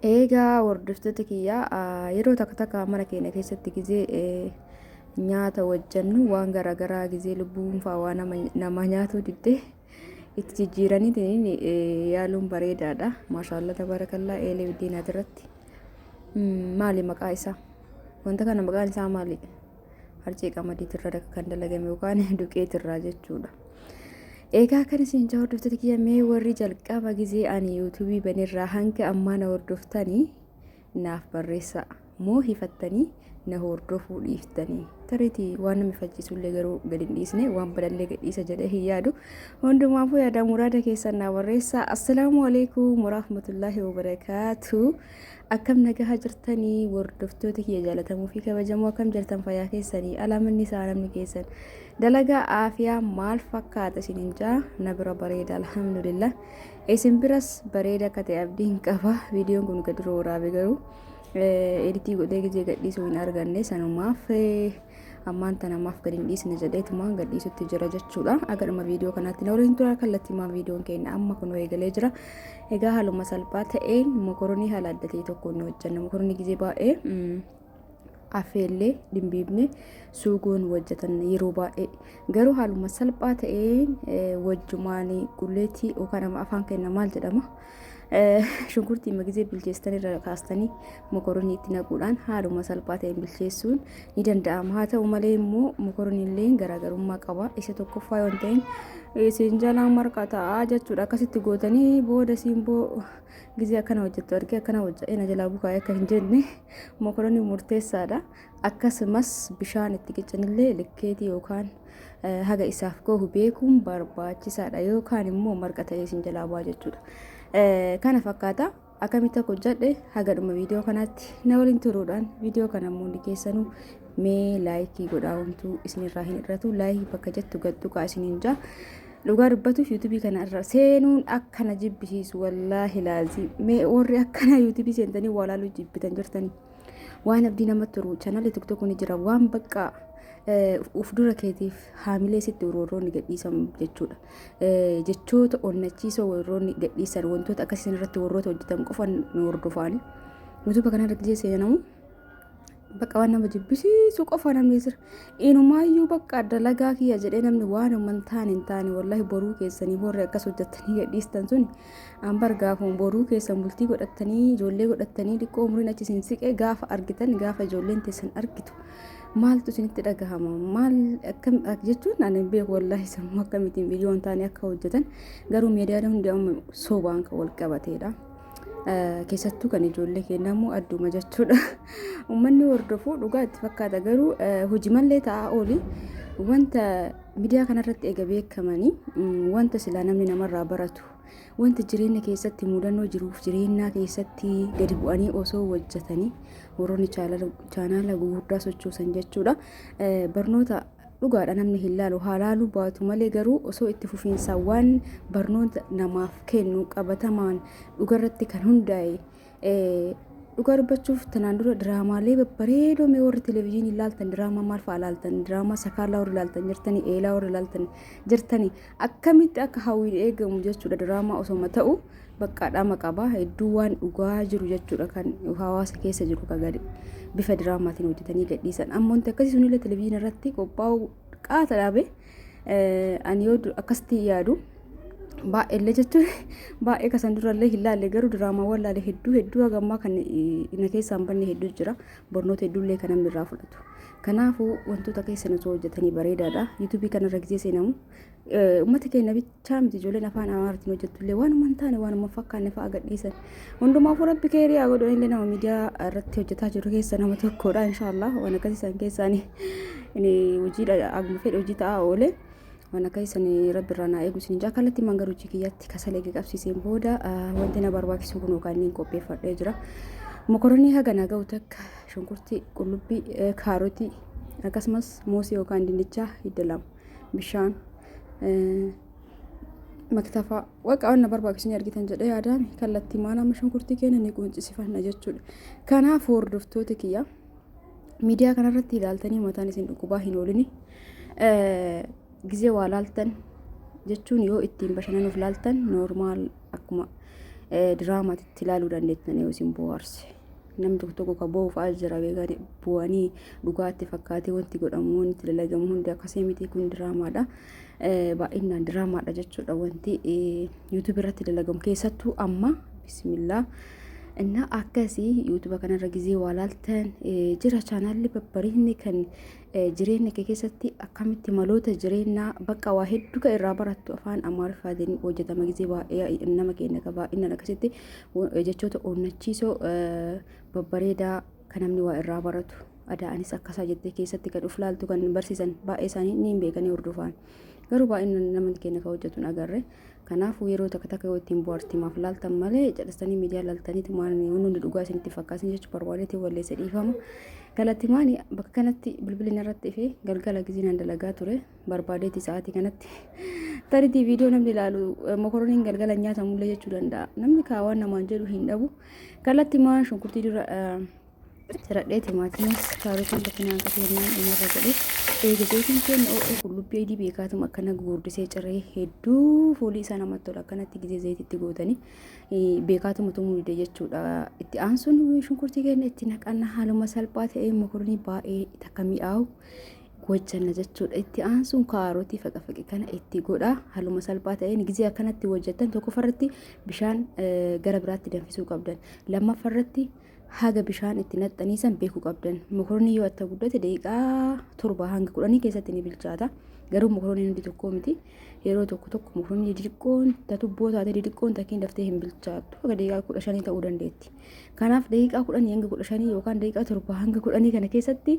Eegaa hordoftoota kiyya, yeroo takka takka mana keenya keessatti gizee nyaata hojjennu waan garaagaraa gizee lubbuun fa'aa waan nama nyaatuu didde itti jijjiiraniitiin yaaluun bareedaadha. Maashaallah tabaarakallaa, eelee biddeenaati irratti. Maali maqaa isaa? Wanta kana maqaan isaa maali? Harcee qamadiitirra kan dalagame yookaan duqeetirraa jechuudha. Egaa kan isin jaa hordoftoota kiyya, mee warri jalqaba gizee ani yuutuubii banirraa hanga ammaa na hordoftanii naaf barreessaa. Moo hifattanii na hordofuu dhiiftanii? Tariitii waan nama hifachiisullee garuu gadi hin dhiisne, waan badallee gad dhiisa jedhee hin yaadu. Hundumaafuu yaada muraada keessan naa barreessaa. Assalaamu alaikum warahmatullaahi wabarakaatu. Akkam nagaha jirtanii hordoftoota kiyya jaalatamuu fi kabajamoo? Akkam jirtan? Fayyaa keessanii? Alaamanni isaa namni keessan dalagaa aafiyaa maal fakkaata isinin jaa? Na bira bareeda, alhamdulillah. Isin biras bareeda akka ta'e abdiin qaba. Viidiyoon kun gadi waraabe garuu editii godhee gizee gadhiisuu hin arganne. Sanumaaf ammaan tana maaf gadi hin dhiisne jedheetumaan gadhiisutti jira jechuudha. Agadhuma viidiyoo kanaatti na waliin tura. Kallattiimaan viidiyoon keenya amma kun eegalee jira. Egaa haaluma salphaa ta'een mokoronii haala adda ta'e tokkoon ni hojjenna. Mokoronii gizee baay'ee affeellee dhimbiibne suugoon hojjetan yeroo baay'ee, garuu haaluma salphaa ta'een wajjumaan qulleetii yookaan afaan keenya maal jedhama, shunkurtii gizee bilcheessitan irra kaastanii mokoronii itti naquudhaan haaluma salphaa ta'een bilcheessuun ni danda'ama. Haa ta'u malee immoo mokoronii illee garaagarummaa qaba. Isa tokkoffaa yoo hin ta'in isin jalaa marqa ta'a jechuudha. Akkasitti gootanii booda simboo gizee akkana hojjettu argee akkana hojjedhee na jalaa bukaa'ee akka hin jenne, mokoronii murteessaadha. Akkasumas bishaan itti qiccanillee likkeetii yookaan haga isaaf gahu beekuun barbaachisaadha, yookaan immoo marqa ta'ee isin jalaa bu'aa jechuudha. Kana fakkaata. Akkamitti akka hojjedhe haga dhuma viidiyoo kanaatti na waliin turuudhaan, viidiyoo kana immoo hundi keessanuu mee laayikii godhaa, homtuu isinirraa hin hir'atu, laayikii bakka jettu gad tuqaa isiniin jaa. Dhugaa dubbatuuf yuutuubii kana irra seenuun akkana jibbisiisu, wallaahi laazii. Mee warri akkana yuutuubii seentanii waa laaluu jibbitan jirtanii? Waan abdii namatti tolu chaanaalii tokko tokko ni jira, waan bakka uf dura keetiif haamilee sitti warroonni gadhiisan jechuudha. Jechoota onnachiisoo warroonni gadhiisan, wantoota akkasii irratti warroota hojjetan qofa nu hordofaani. Yuutuuba kana irratti seenamu bakka waan nama jibbisiisu qofa namni jira. Inumaayyuu bakka dalagaa kiyya jedhee namni waan hin taane hin taane, wallahi boruu keessanii warri akkas hojjettanii gadhiistan sun ambar gaafuma boruu keessan bultii godhattanii, ijoollee godhattanii, xiqqoo umriin achi isin siqee gaafa argitan, gaafa ijoolleen teessan argitu maaltu isinitti dhagahama? Maal akkam jechuun ani hin beeku wallahi, sammuu akkamitiin viidiyoo hin taane akka hojjetan. Garuu miidiyaaleen hundi amma sobaan kan wal qabateedha. Keessattuu kan ijoollee keenyaa immoo adduma jechuudha. Uummanni hordofu dhugaa itti fakkaata, garuu hojii mallee ta'aa ooli. Wanta miidiyaa kanarratti eega beekamanii, wanta silaa namni namarraa baratu, wanta jireenya keessatti mudannoo jiruuf jireenyaa keessatti gadi bu'anii osoo hojjetanii, warroonni chaanaala gurguddaa sochoosan jechuudha. Barnoota dhugaadha namni hin laalu, haa laaluu baatu malee, garuu osoo itti fufiinsa waan barnoota namaaf kennu qabatamaan dhugarratti kan hundaa'e. Dhugaa dubbachuuf tanaan dura diraamaalee babbareedoo, mee warri televezyiinii ilaaltan diraamaa maal fa'aa ilaaltan? Diraamaa Sakaalaa warri ilaaltan jirtanii, Eelaa warri ilaaltan jirtanii, akkamitti akka hawwiin eegamu jechuudha. Diraamaa osoma ta'u bakka dhama qaba hedduu, waan dhugaa jiru jechuudha, kan hawaasa keessa jiru kan gadi bifa diraamaatiin hojjetanii gadhiisan. Amma wanti akkasii sunillee televezyiinii irratti qophaa'u qaata dhaabe. Ani yoo akkasitti yaadu baay'eellee jechuun baay'ee kasan durallee hin laalle, garuu diraamaawwan laale hedduu hedduu hagammaa kan na keessaa hin banne hedduu jira, barnoota hedduullee kan namni irraa fudhatu. Kanaafuu wantoota keessan osoo hojjetanii bareedaadha. Yuutuubii kanarra gisee seenamu uummata keenya bichaa miti, ijoolleen afaan Amaaraatiin hojjettullee waanuma hin taane, waanuma hin fakkaanne fa'aa gadhiisan. Hundumaafuu rabbi keerii haa godhu. Illee nama miidiyaa irratti hojjetaa jiru keessa nama tokkodha. Inshaallah waan akkasii san keessaan hojii aguma fedhe hojii ta'aa oole. Waan akkasii san rabbi irraa naa eegu isin jaa. Kallattii mangar hojii kiyyatti kasala eega qabsiiseen booda wanti na barbaachisu kun yookaan inni qopheeffadhee jira. Mokoronii haga na ga'u takka, shunkurtii, qullubbii, kaarotii, akkasumas moosee yookaan dinnichaa hidda 2, bishaan, maktafaa, waqa waan na barbaachisu ni argitan jedhee yaadaame. Kallattii maan amma shunkurtii keenya ni quncisifanna jechuudha. Kanaaf hordoftoota kiyya, miidiyaa kanarratti ilaaltanii mataan isin dhukkubaa hin oolini. Gizee waa laaltan jechuun yoo ittiin bashannanuuf laaltan normal, akkuma Diraamaatti ilaaluu dandeettan yoo isin bohaarse. Namni tokko tokko ka boo'u fa'aa jira beekaa bu'anii dhugaatti fakkaatee wanti godhamu wanti dalagamu hundi akkasii miti kun diraamaadha. Baay'inaan diraamaadha jechuudha wanti YouTube irratti dalagamu keessattuu amma bismillaa. Innaa akkasii YouTube kanarra gizee waa laaltan jira chaanaalli babbareedni kan jireenya kee keessatti akkamitti maloota jireenyaa bakka waa hedduu kan irraa barattu afaan Amaariffaatiin hojjetama gizee baay'ee nama keenya kan baay'inaan akkasitti jechoota onnachiisoo babbareedaa kan namni waa irraa baratu adaanis akkasaa jettee keessatti kan of laaltu kan barsiisan baay'ee isaanii ni hin beekanii hordofaan garuu baay'inaan namni keenya kan hojjetu hin agarre. Kanaafuu yeroo takka takka yoo ittiin bohaartimaaf laaltan malee calistanii miidiyaa laaltaniiti waan hundi dhugaa isinitti fakkaasin jechuu barbaadeeti walleessa dhiifama. Galatimaani bakka kanatti bilbilli narratti ifee galgala gizinaan dalagaa ture barbaadeeti sa'aatii kanatti taritii viidiyoo namni ilaalu mokoroniin galgala nyaatamullee jechuu danda'a. Namni kaawwan namaan jedhu hin dhabu. Kallattimaan shunkurtii dura Ciradhee timaatimas kaarotiin bakkinaan qateennaan dhumarra godhe. Eega zayitiin keenya oo'ee qullubbii adii beekaatuma akkana gurguddisee ciree hedduu foolii isaa namatti tola akkanatti gizee zayititti gootanii beekaatuma tumuu dide jechuudha. Itti aansuun shunkurtii keenya itti naqanna haaluma salphaa ta'een mokoronii baay'ee takka mi'aawu hojjanna jechuudha. Itti aansuun kaarotii faqafaqe kana itti godha haaluma salphaa ta'een gizee akkanatti hojjettan tokkoffarratti bishaan gara biraatti danfisuu qabdan lammaffarratti haga bishaan itti naqxanii san beekuu qabdan. Mokoroonii yoo atta guddate daqiiqaa 7 hanga 10 keessatti ni bilchaata. Garuu mokorooniin hundi tokkoo miti. Yeroo tokko tokko mokoroonii didiqqoon ta tubboo taate didiqqoon takkiin daftee hin bilchaattu. Haga daqiiqaa 15 ta'uu dandeetti. Kanaaf daqiiqaa 10 hanga 15 yookaan daqiiqaa 7 hanga 10 kana keessatti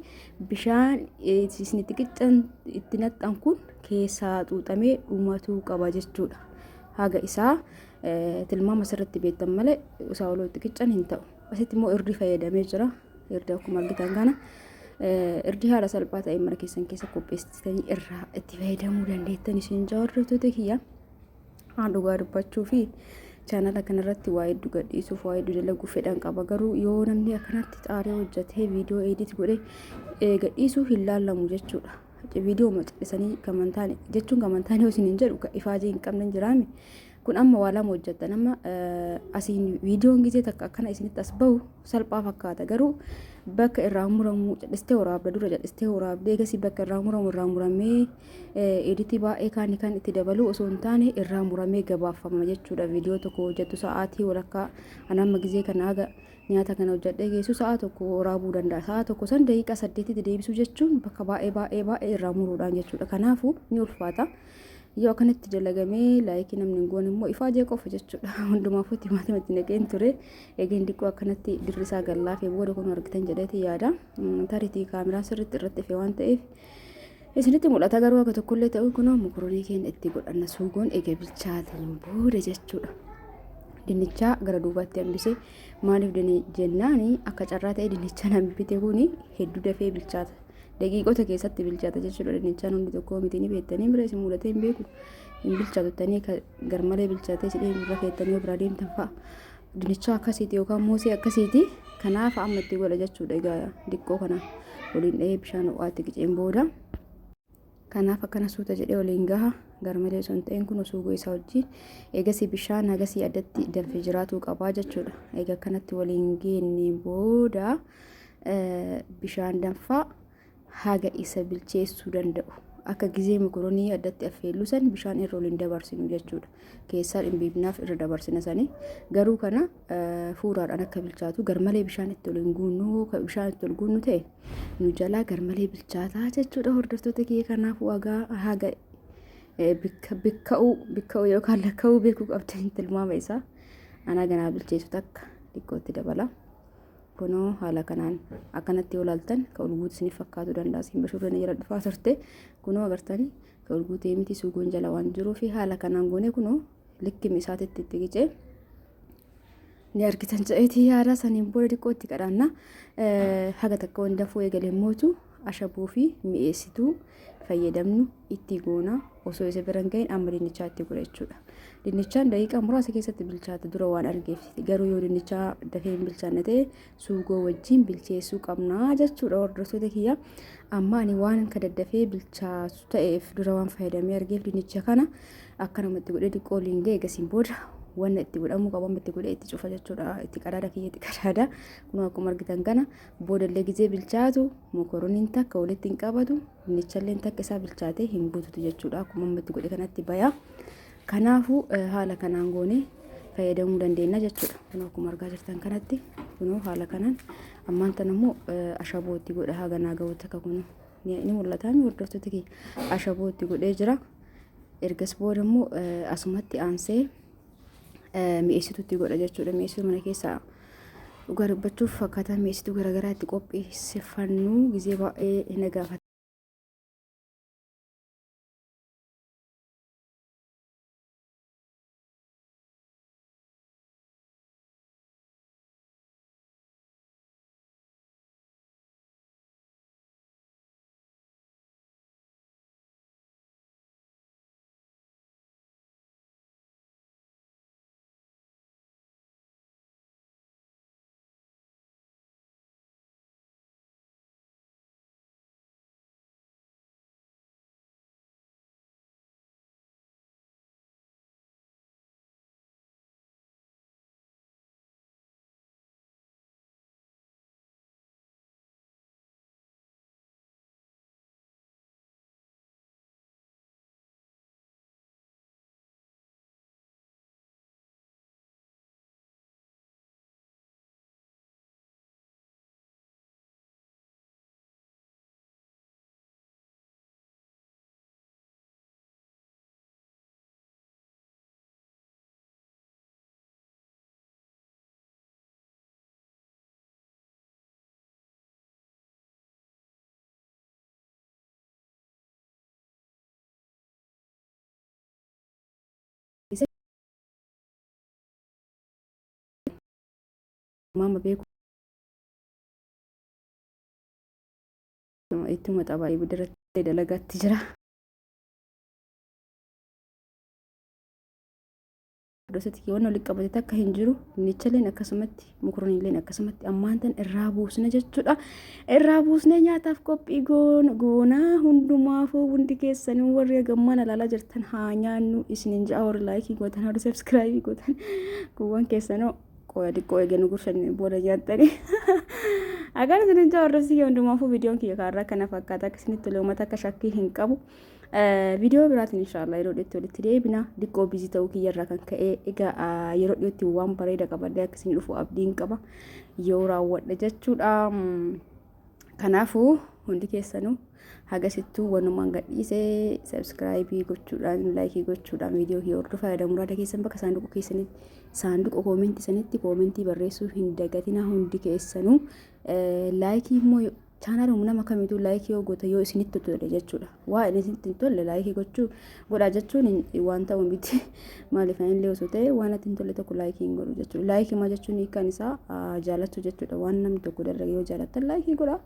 bishaan isin itti qiccan itti naqxan kun keessaa xuuxamee dhumatuu qaba jechuudha. Haga isaa tilmaama sirriitti beektan malee isaa oloo itti qiccan hin ta'u. Asitti immoo irdii fayyadamee jira. Irdii akkuma argitan kana irdii haala salphaa ta'een mana keessan keessa qopheessitanii irraa itti fayyadamuu dandeettan isin jaa hordoftoota kiyya. Haan dhugaa dubbachuu fi chaanala kanarratti waa hedduu gadhiisuuf waa hedduu dalaguu fedhan qaba. Garuu yoo namni akkanatti xaaree hojjetee viidiyoo edit godhee gadhiisuu hin laallamu jechuudha. Viidiyoo callisanii kamantaan jechuun kamantaan yoo isin hin jedhu ifaajee hin qabne jiraame. Kun amma waa lama hojjettan amma asiin viidiyoon gizee takka akkana isinitti as bahu salphaa fakkaata garuu bakka irraa muramu cal'istee waraabda dura cal'istee waraabdee egasii bakka irraa muramu irraa muramee editii baay'ee kaani kan itti dabaluu osoo hin taane irraa muramee gabaafama jechuudha viidiyoo tokko hojjettu sa'aatii walakkaa an amma gizee kana haga nyaata kana hojjedhee geessu sa'a tokko waraabuu danda'a sa'a tokko san daqiiqaa 8tti deebisuu jechuun bakka baay'ee baay'ee baay'ee irraa muruudhaan jechuudha kanaafuu ni ulfaata. Yoo akkanatti dalagamee laayikii namni hin goone immoo ifaajee qofa jechuudha. Hundumaafuu timaatima itti naqeen ture. Eegeen diqqoo akkanatti dirri isaa gallaafee booda kun argitan jedheeti yaada. Tariitii kaameraan sirriitti irratti ife waan ta'eef isinitti mul'ata garuu akka tokkollee ta'u kunoo mokoroonii keenya itti godhanna suugoon eega bilchaateen booda jechuudha. Dinnichaa gara duubaatti hambise maaliif jennaani akka carraa ta'e dinnichaa namni bite kuni hedduu dafee bilchaata. Daqiiqota keessatti bilchaata jechuudha. Dinnichaan hundi tokko miti ni beektanii bira isin mudatee hin beeku. Hin bilchaatu jettanii garmalee bilchaatee isin irra keettanii yoo biraa deemtan fa'a. Dinnichaa akkasiiti yookaan moosee akkasiiti. Kanaaf amma itti godha jechuudha. Egaa diqqoo kana waliin dhahee bishaan ho'aatti qiceen booda. Kanaaf akkana suuta jedhee waliin gaha. Garmalee osoo hin ta'in kun suugoo isaa wajjin eegasii bishaan hagasii addatti danfee jiraatuu qabaa jechuudha. Egaa akkanatti waliin geenne booda bishaan danfaa haga isa bilcheessuu danda'u akka gizee mokoronii addatti affeelluu san bishaan irra waliin dabarsinu jechuudha. Keessaa dhimbiibnaaf irra dabarsina sani. Garuu kana fuuraadhaan akka bilchaatu garmalee bishaan itti waliin guunnu bishaan itti ol guunnu ta'e nu jalaa garmalee bilchaataa jechuudha hordoftoota kiyya kanaafuu haga haga bikka'uu bikka'uu yookaan lakka'uu beekuu qabdan tilmaama isaa. Anaa ganaa bilcheessu takka xiqqootti dabala. Kunoo haala kanaan akkanatti yoo laaltan ka ol guutu isiniif fakkaatu danda'a. Siin bashurreen jala dhufaa turte. Kunoo agartanii ka ol guutee miti suugoon jala waan jiruu fi haala kanaan goonee kunoo likkimi isaatitti itti qicee ni argitan jedheetii yaada saniin booda xiqqoo itti kadhanna. Haga takka waan dafuu eegalee mootu ashaboo fi mi'eessituu fayyadamnu itti goona osoo isa bira hin gahin amma dinnichaa itti godha jechuudha. Dinnichaan daqiiqaa muraasa keessatti bilchaata dura waan argeef garuu yoo dinnichaa dafee hin bilchaanne ta'e suugoo wajjin bilcheessuu qabna jechuudha hordoftoota kiyya. Amma ani waan ka daddafee bilchaatu ta'eef dura waan fayyadamee argeef dinnicha kana akka namatti godhee xiqqoo waliin ga'e gasiin booda Wanna itti godhamuu qabu amma itti godhee itti cufa jechuudha. Itti qadaada kiyya itti qadaada. Kunoo akkuma argitan kana boodallee gizee bilchaatu mokoroniin takka walitti hin qabatu. Dinnichalleen takka isaa bilchaatee hin bututu jechuudha. Akkuma amma itti godhe kanatti baya. Kanaafuu haala kanaan goonee fayyadamuu dandeenya jechuudha. Kunoo akkuma argaa jirtan kanatti kunoo haala kanaan ammaan tan immoo ashaboo itti godha haga naa gahu takka kunoo ni mul'ata hordoftoota kiyya ashaboo itti godhee jira. Ergas booda immoo asumatti aansee mi'eessituu itti godha jechuudha. Mi'eessituu mana keessaa dhugaa dubbachuuf akkaataa mi'eessituu garaagaraa itti qopheessifannu gizee baay'ee na gaafata. Maama beeku ittuma xabaa ibidda irratti dalagaatti jira. Hordoftoota kiyya wanni walitti qabate takka hin jiru. Dinnichalleen akkasumatti mukrooniilleen akkasumatti ammaan tan irraa buusna jechuudha. Irraa buusnee nyaataaf qophii goonaa hundumaafuu hundi keessanii warri gammaan ilaalaa jirtan haa nyaannu isinin ja'a warri laayikii gootan warri sabskiraayibii gootan kuuwwan keessanoo qoya xiqqoo eeganii gursan booda nyaattanii. Akkaan isinin ja'a hordoftoota kiyya hundumaafuu viidiyoon kiyya kaarraa kana fakkaata akka isinitti tole uummata akka shakkii hin qabu. Viidiyoo biraatiin inshaallah yeroo dhiyootti walitti deebina. Diqqoo biizii ta'uu kiyyarraa kan ka'e egaa yeroo dhiyootti waan bareeda qabadhee akka isin dhufu abdiin qaba yoo raawwadhe jechuudha. Kanaafuu hundi keessanuu hagasittuu wanumaan gadhiise sabskraayibii gochuudhaan laayikii gochuudhaan viidiyoo kiyya hordofaa yaada muraada keessan bakka saanduqa keessanitti saanduqa koomentii sanitti koomentii barreessuu hin dagatinaa hundi keessanuu laayikii immoo Chaanaaluma nama kamiituu laayikii yoo gootan yoo isinitti tole jechuudha. Waa inni isinitti hin tolle laayikii gochuu godhaa jechuun waan ta'u miti. Maaliif anillee osoo ta'e waan natti hin tolle tokko laayikii hin godhu jechuudha. Laayikii maa jechuun hiikkaan isaa jaalachuu jechuudha. Waan namni tokko dalage yoo jaalattan laayikii godhaa.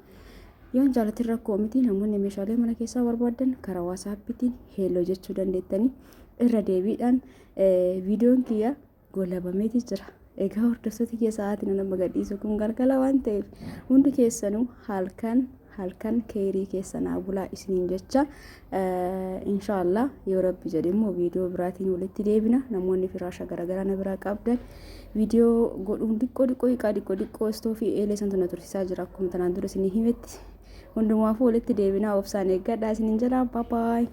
Yoo hin jaalatin rakkoo miti namoonni meeshaalee mana keessaa barbaadan karaa waasaappiitiin heeloo jechuu dandeettanii irra deebiidhaan viidiyoon kiyya goolabameeti jira. Egaa hordoftoota kiyya sa'aatiin nama gadhiisu kun galgala waan ta'eef hundi keessanuu halkan halkan keerii keessa naa bulaa isiniin jecha inshaallah yoo rabbi jedhe immoo viidiyoo biraatiin walitti deebina namoonni firaasha garaagaraa na biraa qabdan viidiyoo godhuun diqqoo diqqoo hiiqaa diqqoo diqqoo istoofii eelee santu na tursiisaa jira akkuma tanaan dura isinii himetti hundumaafuu walitti deebinaa obsaan eeggadhaa isiniin jedha baabaay.